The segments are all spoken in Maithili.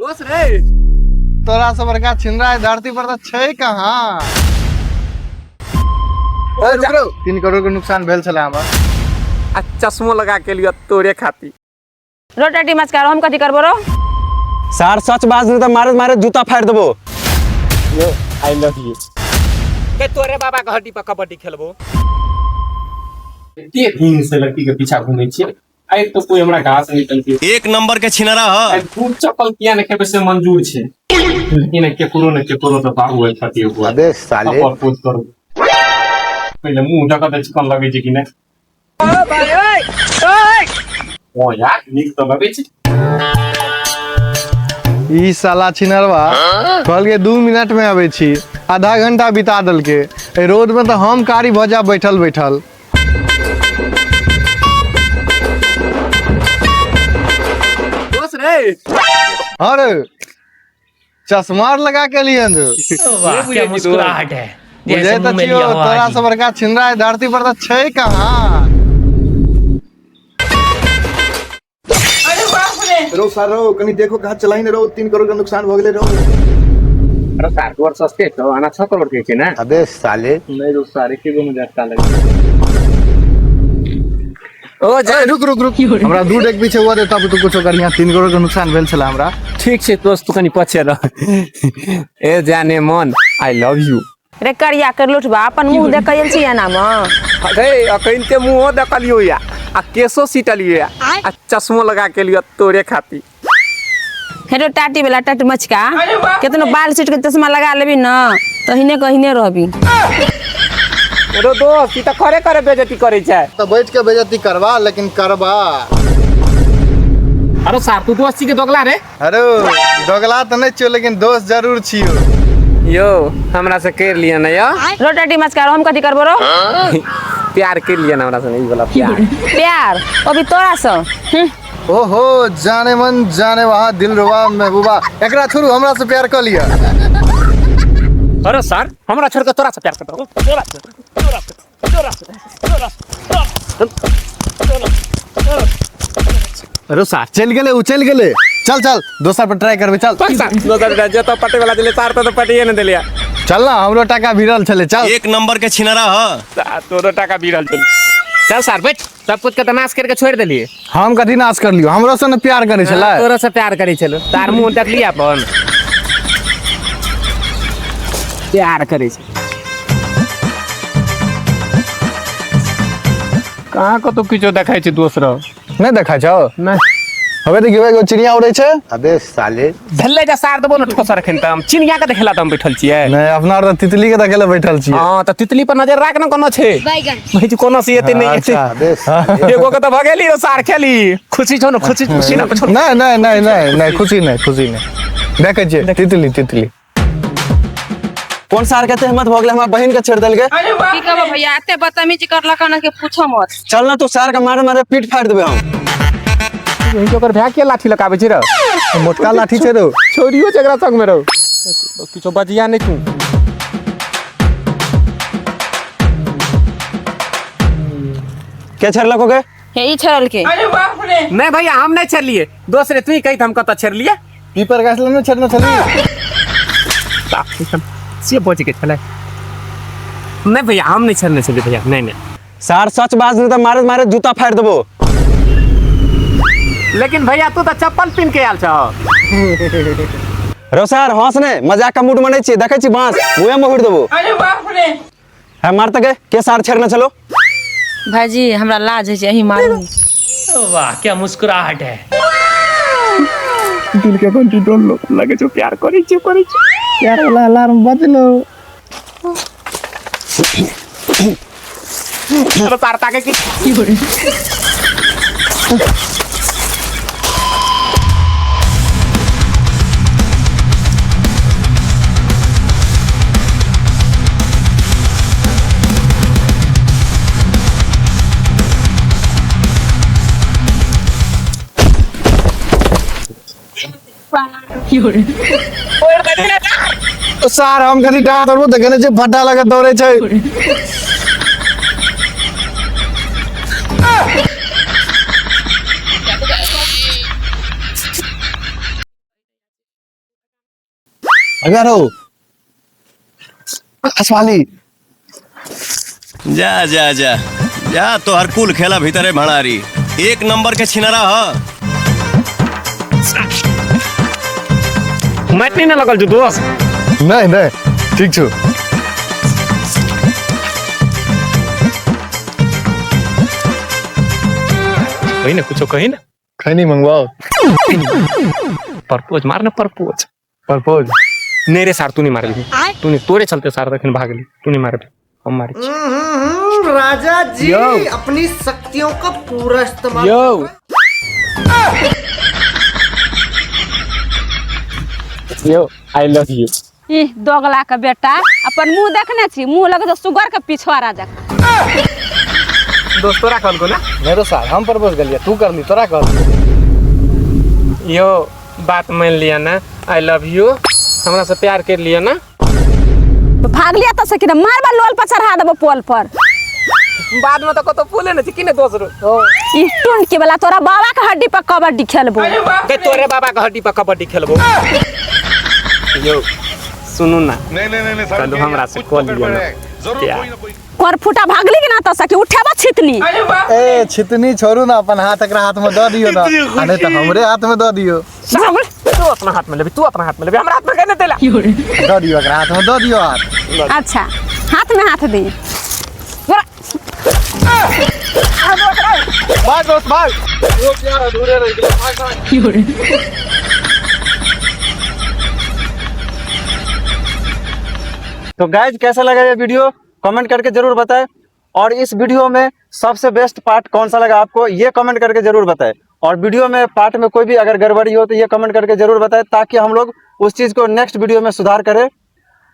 दोस्त रे, तोरा से बड़का छिनरा धरती पर तऽ छै कहाँ। ए, रुक रौ, 3 करोड़ के नुकसान भेल छलै हमर। आ चश्मो लगा के लियो तोरे खातिर। रोटी मचकार हम कथी करबो रो? सार सच बाज नहीं तो मारे मारे जूता फाड़ देबो। यो I love you. के तोरे बाबा के हड्डी पर कबड्डी खेलबो। एते दिन से लड़की के पीछा घूमै छियै, आइ तो कोई हमरा घास नहीं टंकी। एक नंबर के छिनरा ह। आइ खूब चप्पल किया ने खेबै से मंजूर छै, लेकिन केकरो ने केकरो तऽ बाबू है खातिर हुआ। अबे साले। प्रपोज करू पहिले, मुंह ढका दै चिकन लगै छै कि नहि? ओ यार नीक तऽ लगै छै। ई साला छिनरवा कहलकै 2 मिनट में अबै छी, आधा घंटा बिता देलकै। एहि रोड में तऽ हम कारी भऽ जायब बैठल बैठल। दोस्त रे, अरे चश्मा आर लगा के लियन रे। वाह क्या मुस्कुराहट है, बुझै जैसे तऽ मुंह में छियौ लिया हो तोरा आज से ही। बड़का छिनरा एहि धरती पर तऽ छै कहाँ। रो सर रो, कनी देखो कहाँ चलाई ने रो, 3 करोड़ के नुकसान भ गेलै रो। अरे सार तोर सस्ते छौ, आना 6 करोड़ के छै ने। अबे साले। नहीं रो सारे के गो में झटका लगे। ओ जा ए, रुक रुक रुक, हमरा 2 डेग पीछे हुआ दे तब तू कुछो करिया। 3 करोड़ के नुकसान भेल छलै हमरा। ठीक छै दोस्त, तू कनी पछे रह। ए जाने मन, I love you. रे करिया कर लुटबा, अपन मुंह देख के छी एना में? अरे अखन के मुंहो देखलियो या आ केसो सीटलियो या आ चश्मो लगा के लियो तोरे खातिर। हेरो टाटी वाला टट मचका, केतनो बाल सीट के चश्मा लगा लेबी न तहिने कहिने रहबी। रो दोस्त, ई तऽ करे करे बेइज्जती करै छै। तऽ बैठ के बेइज्जती करबा, लेकिन करबा। अरे सार तू दोस्त छी के दोगला रे? अरे दोगला तऽ नहि छियौ, लेकिन दोस्त जरूर छियौ। यो हमरा से कर लिया ना यो। रोटी मचकार हम कथी करबो रो? प्यार कर लिया ना हमरा से, ई वाला प्यार। प्यार अभी तोरा से? ओहो जाने मन जाने वहाँ दिल रुबा महबूबा, एकरा छोड़ू हमरा से प्यार कऽ लिअ। अरे सर हमरा छोड़ के तोरा से प्यार करतो। तोरा से, तोरा से, तोरा से, तोरा से, तोरा से। अरे सर चलि गेलै, ओ चलि गेलै। चल चल दोसर पर ट्राई करबै, चल। पर सर दोसर पर जतऽ पटे वाला देले सार तऽ पटिए ने देलिया। चल ना, हमरो टाका भिड़ल छलै, चल। एक नंबर के छिनरा ह। तोरो टाका भिड़ल छलै। चल सर बैठ, सब कुछ के तऽ नाश करके छोड़ि देलियै। हम कथी नाश कर लियो, हमरो से ने प्यार करै छलै। तोरो से प्यार करै छलै, तार मुंह देखली अपन प्यार करै छै। कहाँ कतौ किछो देखै छै दोसर? नहि देखै छौ? नहि। हवे देखियौ एगो चिड़िया उड़ै छै। अबे साले। भेलै जे सार देबो ने ठोसर, एखन तऽ हम चिड़िया के देखेला तऽ हम बैठल छियै। नहि, अपना आर तऽ तितली के देखे लए बैठल छियै। हँ तऽ तितली पर नजर राख ने, कोनो छै भाई जी, कोनो से एते नहि एते। अच्छा। अबे साले। एगो के तऽ भगेली रो सार, खेली खुशी छौ ने? खुशी खुशी ना छौ? नहि नहि नहि नहि नहि, खुशी नहि, खुशी नहि। देखै छियै तितली, तितली। कोन सार के हिम्मत भऽ गेलै हमरा बहिन के छेड़ देलकै? की कहबो भैया, एते बदतमीजी करलक हन के पूछो मत। चल ना तू, सार के मारे मारे पीठ फाड़ि देबै हम। ओकर भाय के लाठी लगाबै छै रो? मोटका लाठी छै रौ। छोड़ियो छै एकरा संग में रौ, किछो बजिया नहि तू। के छेड़लक ओके? हे ई छेड़लकै। नहीं भैया हम नहीं छेड़लिए। दोस्त रे तू ही कही हम कतऽ छेड़लिए। पीपर गाछ लग ने छेड़ने छली? से बच के छलै। नहीं भैया हम नहीं छेड़ने छलिए भैया, नहीं नहीं। सार सच बाज नहीं तऽ मारे मारे जूता फाड़ि देबो। लेकिन भैया तू तऽ चप्पल पिन के आयल छह। रौ सार हंस ने, मजाक का मूड में नहीं छियै, देखै छी बांस मुँहे में हुड़ देबो। है मार तके के सार छेड़ने छलो? भाईजी हमरा लाज होइ छै, अहीं मारू। वाह क्या मुस्कुराहट है। दिल के घंटी डोललो, लगे छौ प्यार करै छै, करै छै। प्यार वाला अलार्म बजलो। अरे तार ताके की सार हम कथी डाँट दौड़बो, देखे नहि छियै फट्टा लऽ कऽ दौड़ै छै। अगर हो हसवाली। जा जा जा जा, तोहर कुल खेला भीतरे भणारी। एक नंबर के छिनरा ह। माइट नहीं ना लगल जो दोस्त? नहीं नहीं, ठीक छो। कही ना कुछो, कही ना। खैनी मंगवाओ। प्रपोज मार ना, प्रपोज। प्रपोज? नहीं रे सार, तू नहीं मारबी, तू नहीं। तोरे चलते सार तखन भागली। तू नहीं मारबी, हम मारे छी। राजा जी अपनी शक्तियों का पूरा इस्तेमाल। यो यो, I love you. ईह दोगला के बेटा, अपन मुंह देखने छी? मुंह लगे तो सुगर के पिछवाड़ा जकाँ। दोस्त, तोरा कहलको ना? नहीं रो सार, हम प्रपोज कर लिया, तू कर ली, तोरा कर। यो, बात मान लिया ना, I love you. हमरा से प्यार कर लिया ना। भाग लिया तो सकी मारबा, लोल पर चढ़ा देबो पोल पर। बाद में तो कतो पुले नहीं छी कि ने दोसरो। ई टुन के वाला, तोरा बाबा के हड्डी पर कबड्डी खेलबो। के तोरे बाबा के हड्डी पर कबड्डी खेलबो। यो, सुनू ना। नहीं नहीं नहीं, कल हमरा से कॉल लिया ना प्यार। कर फूटा, भागली कि ना तो सकी उठेबा छितनी। ए छितनी छोड़ू ना, अपन हाथ एकरा हाथ में दऽ दियो ना, आ नहीं तो हमरे हाथ में दऽ दियो। तू अपना हाथ में लेबी, तू अपना हाथ में लेबी, हमरा हाथ में के नहीं देला। दऽ दियो, एकरा हाथ में दऽ दियो हाथ। अच्छा, हाथ में हाथ दे। भाग दोस्त, भाग। वो प्यार अधूरे रह गेलै, भाग भाग। तो गाइज, कैसा लगा ये वीडियो, कमेंट करके जरूर बताएं। और इस वीडियो में सबसे बेस्ट पार्ट कौन सा लगा आपको, ये कमेंट करके जरूर बताएं। और वीडियो में पार्ट में कोई भी अगर गड़बड़ी हो तो ये कमेंट करके जरूर बताएं, ताकि हम लोग उस चीज़ को नेक्स्ट वीडियो में सुधार करें।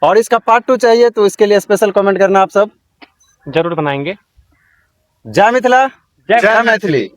और इसका पार्ट 2 चाहिए तो इसके लिए स्पेशल कमेंट करना आप सब। जरूर बनाएंगे। जय मिथिला, जय जय मैथिली।